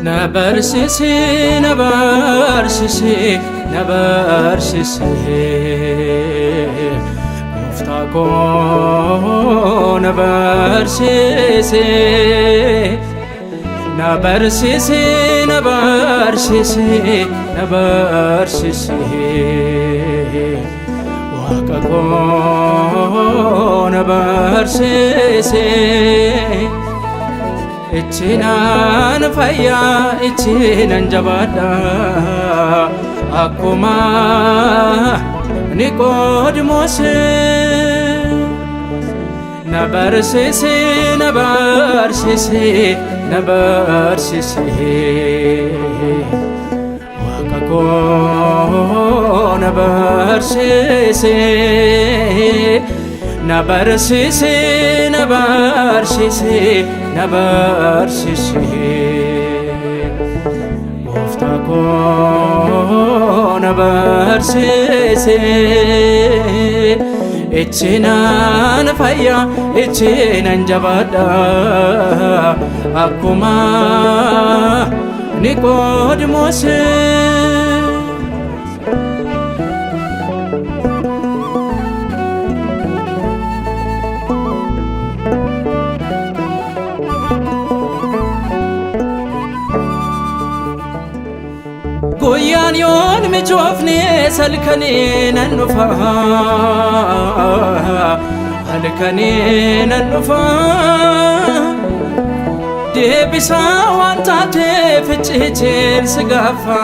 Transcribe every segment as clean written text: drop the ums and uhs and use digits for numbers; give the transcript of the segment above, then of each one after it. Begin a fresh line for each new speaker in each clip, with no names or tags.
Na barsiisi, na barsiisi, na barsiisi. Gooftaa koo na barsiisi. Na barsiisi, na barsiisi, na barsiisi. Waaqa koo na barsiisi. Ittiinan fayyaa, ittiinan jabaadha, akkuma Niqoodimoos. Na barsiisi, na barsiisi, na barsiisi. Waaqa koo na barsiisi. Na barsiisi, na barsiisi, na barsiisi. Gooftaa koo na barsiisi. Ittiinan fayyaa, ittiinan jabaadha, akkuma Niqoodimoos. Guyyaan yoon mijoofne salkanii nan dhufa, halkanii nan dhufa. Deebisaa waan taateef icciitiin si gaafa,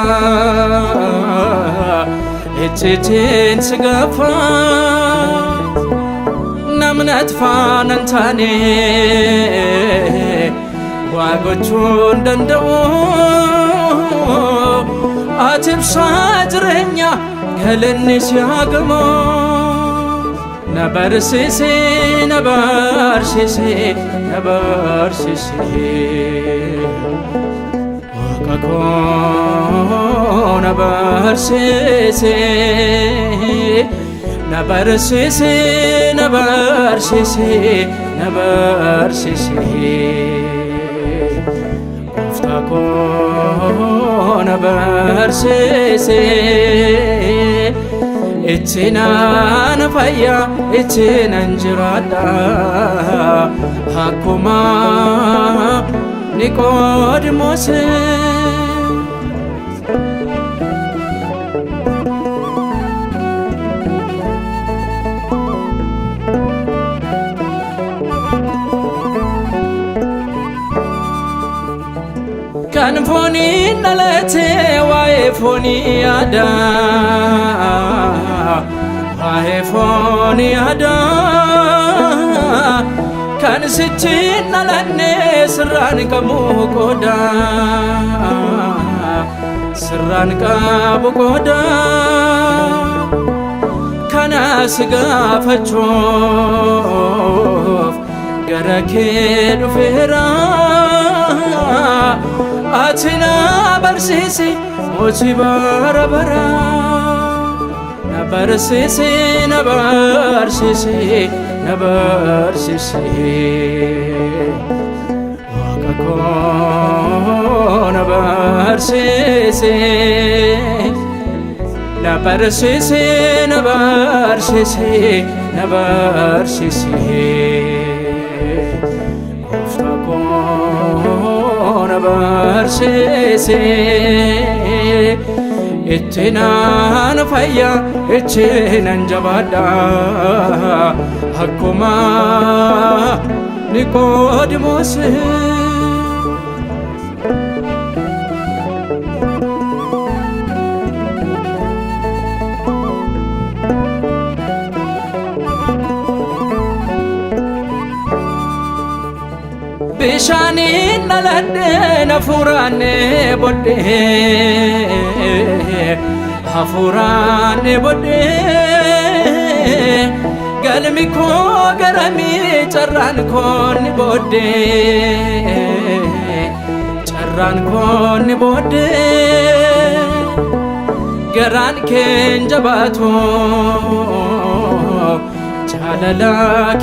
icciitiin si gaafa. Namnat faana hin taane waa gochuu hin danda'u. Ati ibsaa jireenya, galanni si haa gamu. Na barsiisi, na barsiisi, na barsiisi. Waaqa koo na barsiisi. Na barsiisi, na barsiisi, na barsiisi. Gooftaa koo na barsiisi. Ittiinan fayyaa, ittiinan jiraadha, akkuma Niqoodimoos. Kan fooniin dhalate waa'ee foonii yaada. Waa'ee foonii yaada. Kan sichiin dhalanne sirraan qabu qooda. Sirraan qabu qooda. Kana si gaafachuuf gara kee dhufeera. Ati na barsiisi, mootii bara bara. Na barsiisi, na barsiisi, na barsiisi. Waaqa koo na barsiisi. Na barsiisi, na barsiisi, na barsiisi. Gooftaa koo na barsiisi. Ittiinan fayyaa, ittiinan jabaadha, akkuma Niqoodimoos. Bishaaniin dhaladhee, hafuuraan bodhee, Hafuuraan dheebodhee galmi koo garamii carraan koo ni booddee carraan koo ni booddee garaan keen jabaatu jaalala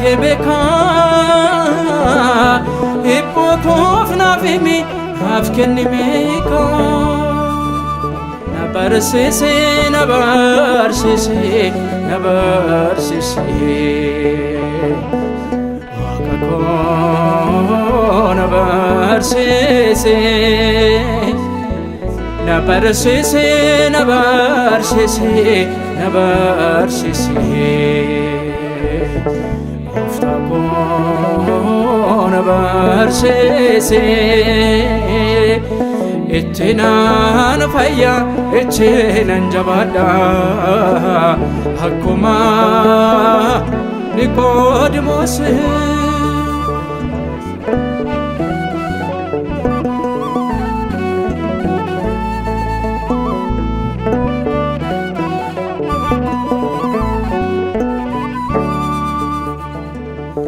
kee beekaa hibboo koof naaf himi naaf kenni meeqaa. Na barsiisi na barsiisi na barsiisi Waaqa koo na barsiisi na barsiisi na barsiisi na barsiisi Gooftaa koo na barsiisi itti naan fayya itti nan jabaadha akkuma Niqoodimoos.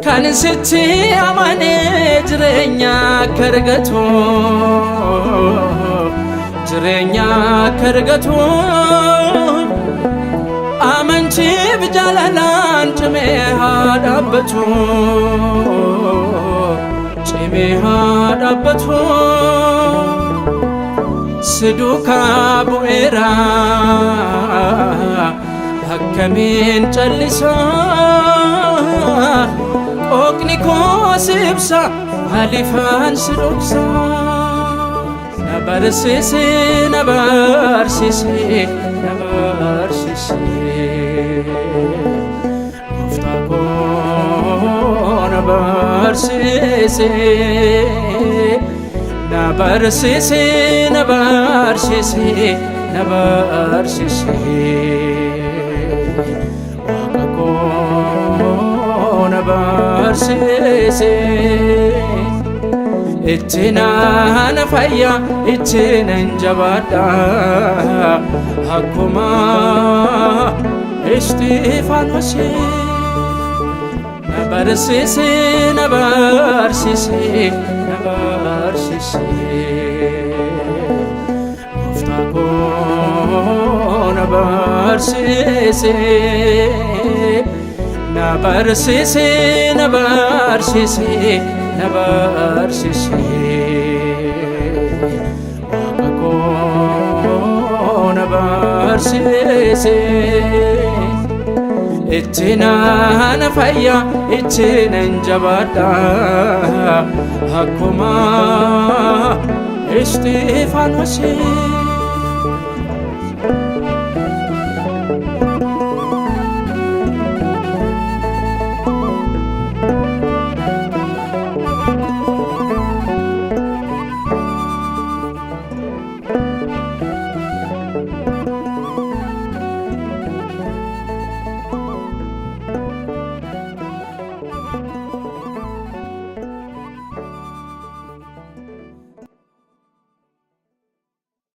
Kan sitti amanee jireenya akka argatu jireenya akka argatu amantiif jaalalaan cimee haa dhaabbatu cimee haa dhaabbatu si duukaa bu'eera akkamiin callisa qooqni koo si ibsa maaliifan si dhoksa na barsiisi na barsiisi na barsiisi gooftaa koo na barsiisi na barsiisi na barsiisi na barsiisi Waaqa koo na barsiisi itti naan fayya itti nan jabaadha akkuma Isxifaanos na barsiisi na barsiisi na barsiisi Gooftaa koo na barsiisi na barsiisi na barsiisi na barsiisi Waaqa koo na barsiisi itti naan fayya itti nan jabaadha akkuma Isxifaanos.